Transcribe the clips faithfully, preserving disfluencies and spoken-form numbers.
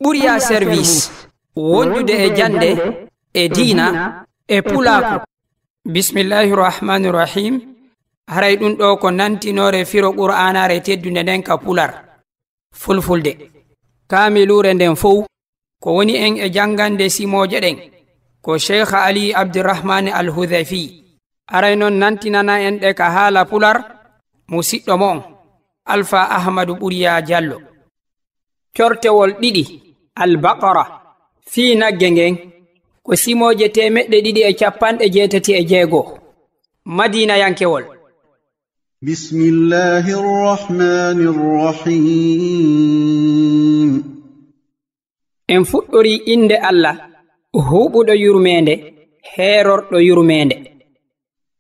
Ɓuriya service wondude e jannde, e diina, e pulaaku. Bismillahi rahmani rahim. Haray ɗum ɗo ko nantinoore firo Qur'aanaare teddunde nden ka pular, fulfulde. Kaamiluure nden fow, ko woni en e janngande simooje ɗen, ko Cheikh Ali Abdurrahmani Al Hudhayfi. Haray non nantinana en ɗe ka haala pular, musiɗɗo mo'on, Alfa Ahmadu Ɓuriya Jallo. Cortewol ɗiɗi, Al Baqara, fii nagge ngen, ko simooje teemeɗɗe ɗiɗi e capanɗe jeetati e jeego. Madiinayankewol. بسم الله الرحمن الرحيم. En fuɗɗorii innde Alla, huuɓuɗo yurmeende, heerorɗo yurmeende.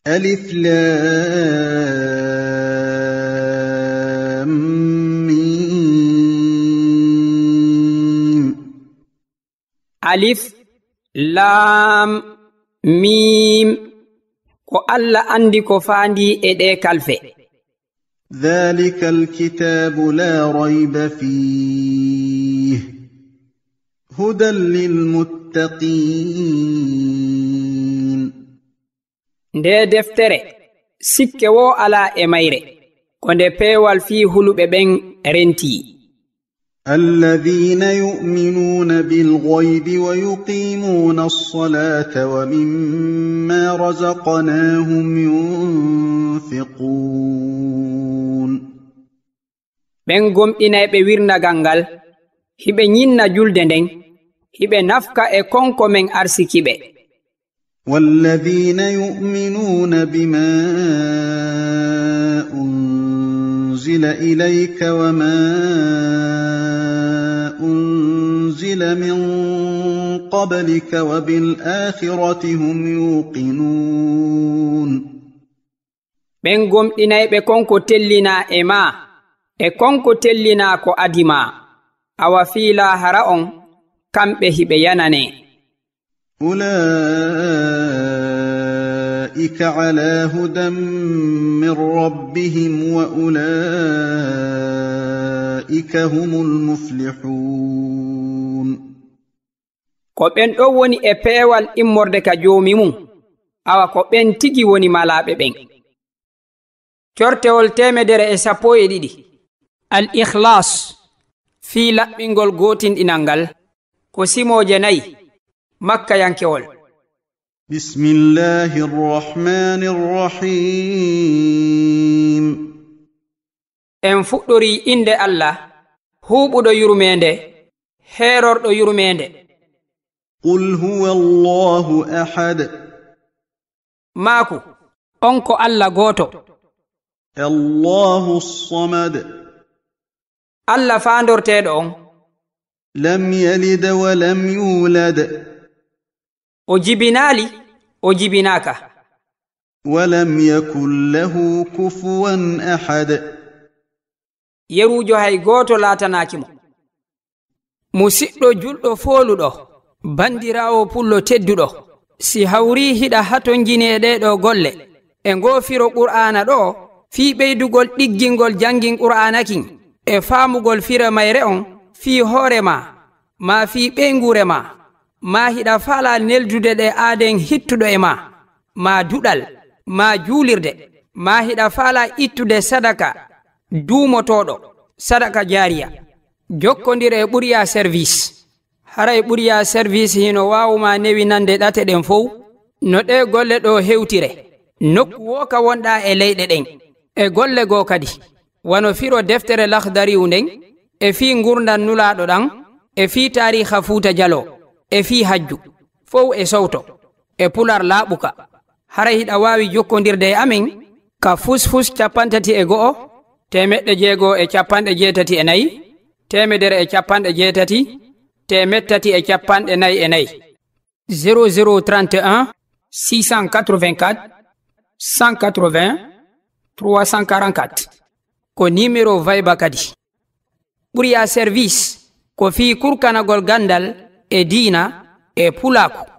ألف لام ميم. Alif, laam, miim. Ko Alla anndi ko faandii e ɗee kalfe. ذلك الكتاب لا ريب فيه هدى للمتقين. Ndee deftere, sikke woo alaa e mayre, ko nde peewal fii huluɓe ɓen rentii. الذين يؤمنون بالغيب ويقيمون الصلاة ومما رزقناهم ينفقون. Ɓen gomɗinayɓe wirnagal ngal, hiɓe ñinna julde nden, hiɓe nafka e kon ko men arsiki ɓe. والذين يؤمنون بما أنزل إليك وما أنزل من قبلك وبالآخرة هم يوقنون. Ɓen gomɗinayɓe kon ko tellinaa e maa, e kon ko tellinaa ko adii maa, awa fii laahara on, kamɓe hiɓe yananee. أولئك على هدى من ربهم وأولئك هم المفلحون. Ko ɓen ɗon woni e peewal immorde ka Joomi mun, awa ko ɓen tigi woni malaaɓe ɓen. Cortewol teemedere e sappo e ɗiɗi. Al Ikhlaas, fii laɓɓingol gootinɗinal ngal, ko simooje nayi, makkayankewol. بسم الله الرحمن الرحيم. En fuɗɗorii innde Alla, huuɓuɗo yurmeende, heerorɗo yurmeende. قل هو الله أحد. Maaku, on ko Alla gooto. الله الصمد. Alla faandorteeɗo on. لم يلد ولم يولد. O jibinaali, o jibinaaka. ولم يكن له كفوا أحد. Yeruujo hay gooto laatanaaki mo. Musiɗɗo julɗo fooluɗo, banndiraawo pullo tedduɗo, si hawrii hiɗa hatonjini e ɗee ɗoo golle, e ngoo firo Qur'aana ɗoo, fii ɓeydugol ɗiggingol janngin Qur'aana kin, e faamugol fira mayre on fii hoore maa, maa fii ɓeynguure maa, maa hiɗa faalaa neldude ɗe aaden hittuɗo e maa, maa duɗal, maa juulirde, maa hiɗa faalaa ittude sadaka duumotooɗo, sadaka jaariya. Jokkondir e Ɓuriya Service. Haray Ɓuriya Service hino waawu maa newinande ɗate ɗen fow, no ɗee golle ɗoo hewtire, nokku woo ka wonɗaa e leyɗe ɗen. E golle goo kadi, wano firo deftere Lahdariyu nden, e fii ngurndan Nulaaɗo ɗan, e fii taariikha Fuuta Jaloo, e fii hajju, fow e sowto, e pular laaɓuka. Haray hiɗa waawi jokkondirde e amen ka fus fus cappanɗe tati e go'o, teemeɗɗe jeego e cappanɗe jeetati e nayi, teemedere e cappanɗe jeetati, teemeɗɗe tati e cappanɗe nayi e nayi. Zéro zéro trente et un, six cent quatre-vingt-quatre, cent quatre-vingts, trois cent quarante-quatre. Ko nimero Viber kadi. Ɓuriya Service ko fii kurkanagol ganndal e diina e pulaaku.